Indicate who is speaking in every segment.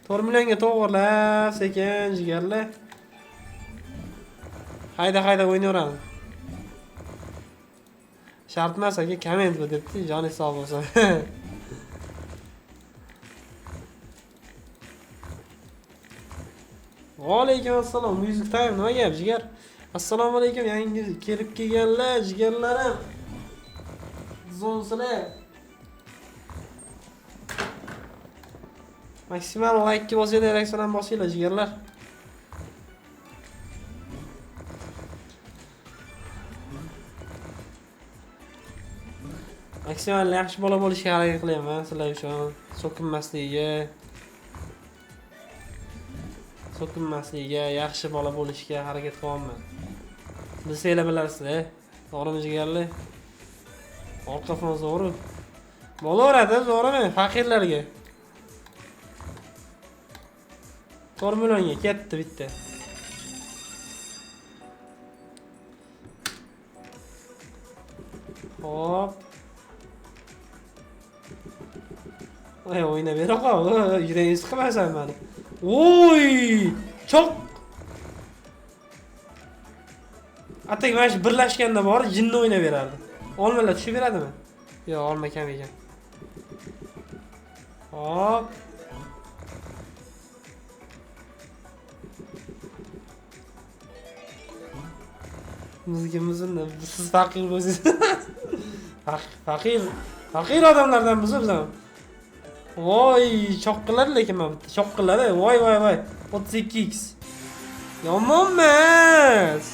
Speaker 1: 4 millionga to'g'irlab sekin jigarlar. Hayda hayda o'ynayveramiz. Shart emas aka, komment bu debdi, joni sog' bo'lsin. Va alaykum assalom, Music Time nima gap jigar? Assalomu alaykum yangi kelib kelganlar, jigarlarim. Zo'nsizlar. Maksimal like bosinglar, reaksiya ham bosinglar jigarlar. Maksimal yaxshi bola bo'lishga harakat qilyapman sizlar uchun, so'kinmasligiga, yaxshi bola bo'lishga harakat qilyapman. Bilsanglar bilasizlar, to'g'rimi jigarlar? Orqa fon zo'ri. Bo'laveradi, zo'rimi? Faqirlarga. 4 millionga ketdi bitta. Hop. Oy, o'ynab bera qol, yuragingni siqmasan mani. Oy, cho'q. Atak mana shu birlashganda bor, jinni o'ynab berardi. Olmalar tushib beradimi? Yo'q, olma kam ekan. Hop. Muzikamizni siz faqir bo'lsangiz. Faqir odamlardan biz ham. Voy, cho'qqiladi lekin mana bitta cho'qqiladi. Voy voy voy. 32x. Yomon emas.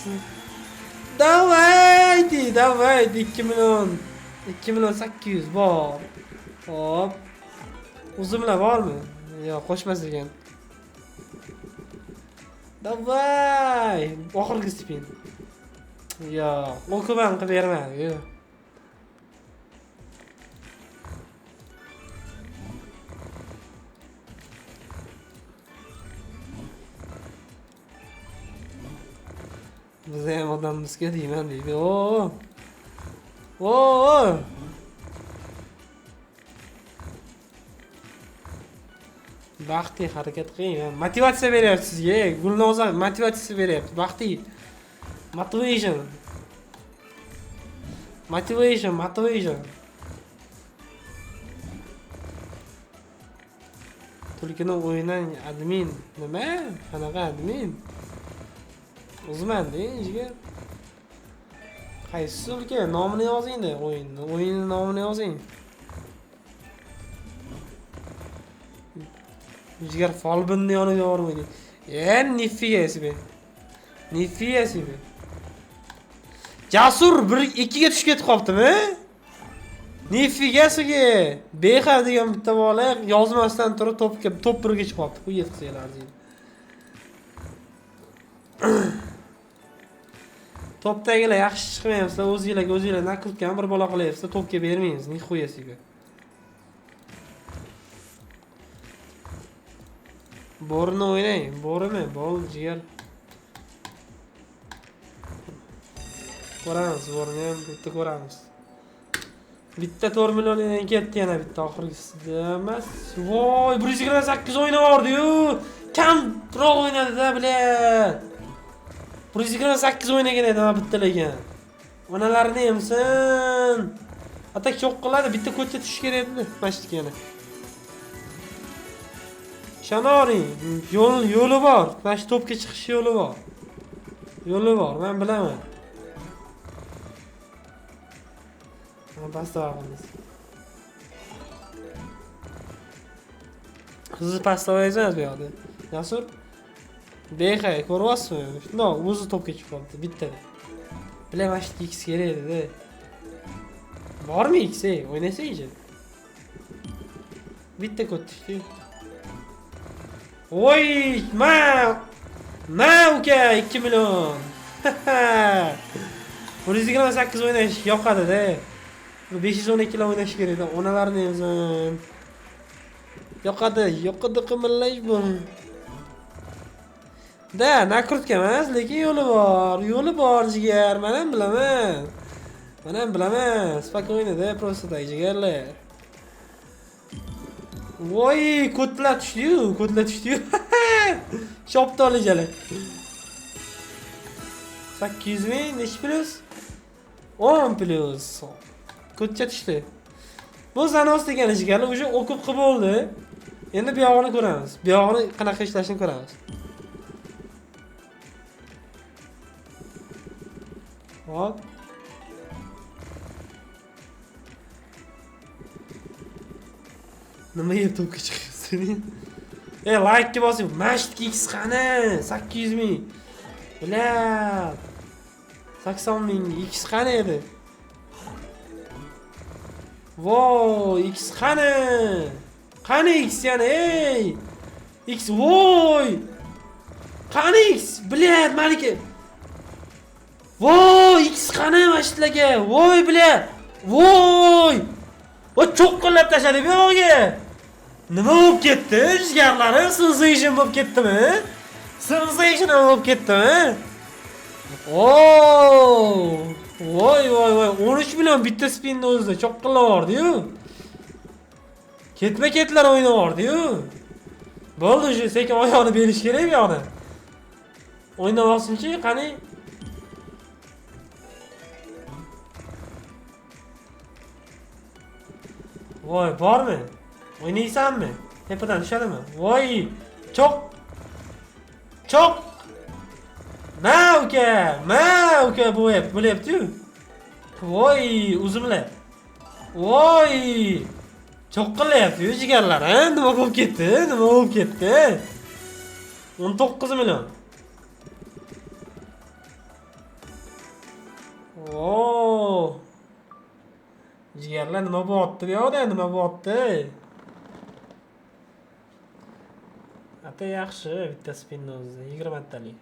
Speaker 1: Давайте, давайте 2 million. 2 million 800 bor. Hop. Uzumlar bormi? Yo'q, qo'shmas ekan. Давай. Oxirgi spin. Yo'q, o'qib ham qilib bermadi. Yo'q. Biz ham odammiz-ku deyman deydi. Oo. Oo. Baxtli harakat qiling. Motivatsiya beryapti sizga. Gulnoza motivatsiya beryapti. Baxtli. Motivation. Motivation, motivation. Tulkini o'yindan admin. Nima? Qanaqa admin? O'ziman deng, jigar. Qaysi tulki? Nomini yozing-da o'yinni. O'yinning nomini yozing. Jigar folbinni yoniga borib o'ynang. Nifiga себе. Nifiga себе. Jasur 1-2 ga tushib ketib qolibdimi? Nifigasiga. Beha degan bitta bola yozmasdan turib to'pga top 1 ga chiqib qolibdi. Qo'y yetqizinglar deydi. Topdagilar yaxshi chiqmayapsizlar, o'zinglarga o'zinglar nakrutgan bir bola qilyapsizlar, to'pga bermaymiz, nixuyasiga. Bo'rini o'ynang, bo'rimi? Bo'ldi, jigar. Ko'ramiz, bo'rini ham bitta ko'ramiz. Bitta 4 milliondan ketdi yana bitta oxirgisida emas. Voy, 128 o'ynavordi-yu. Kamroq o'ynadi-da, bilan. 128 o'ynagan edi, mana bitta lekin. Onalarini emsin. Atak cho'q qiladi, bitta ko'cha tushish kerak edi, mana shu yana. Ishonavering, yo'li bor. Mana shu to'pga chiqish yo'li bor. Yo'li bor, men bilaman. Pastda qilamiz. Sizni pastda qo'yasiz bu yoqda. Jasur Behay, ko'ryapsizmi? Shundoq o'zi to'pga chiqib qoldi, bittada. Bilaman, mana shu X kerak edi-da. Bormi X, ey, o'ynasangchi. Bitta kod tushdi. Voy, ma uka 2 million. 128 o'ynash yoqadi-da. Bu 512 lar o'ynash kerak edi. Onalarni emsin. Yoqadi, yoqadi qimillash bu. Da, nakrutka emas, lekin yo'li bor. Yo'li bor jigar, men ham bilaman. Men ham bilaman. Spokойно-da, просто так jigarlar. Voy, kodlar tushdi-yu, kodlar tushdi-yu. Shoptoli jala. 800 ming nechi plyus? 10 plyus. Kodcha tushdi. Bu zanos degani jigarlar уже o'qib qilib bo'ldi. Endi bu yog'ini ko'ramiz. Bu yog'ini qanaqa ishlashini ko'ramiz. Hop. Nima yeb to'pga chiqyapsan? Ey, like bosing. Mashtki X qani? 800 ming. Bila. 80 ming X qani edi? Voy, X qani? Qani X yana, ey? X, voy! Qani X? Bilyat, maniki. Voy, X qani mashtlarga? Voy, bilyat. Voy! Voy, cho'qqillab tashladi bu yo'g'iga. Nima bo'lib ketdi? Jigarlarim sensation bo'lib ketdimi? Sensation bo'lib ketdimi? Oo! Voy, voy, voy, 13 million bitta spinni o'zida cho'qqillab yubordi-yu. Ketma-ketlar o'ynab yubordi-yu. Bo'ldi, shu sekin oyog'ini berish kerak bu yoqda. O'ynab olsinchi, qani? Voy, bormi? O'ynaysanmi? Tepadan tushadimi? Voy, cho'q. Cho'q. Ma uka, ma uka bo'lyapti-yu. Voy, uzumlar. Voy! Cho'qqilayapti-yu jigarlar, ha? Nima bo'lib ketdi? Nima bo'lib ketdi? 19 million. Oo. Jigarlar nima bo'lyapti bu yoqda? Nima bo'lyapti? Ata yaxshi, bitta spinni o'zi 20 talik.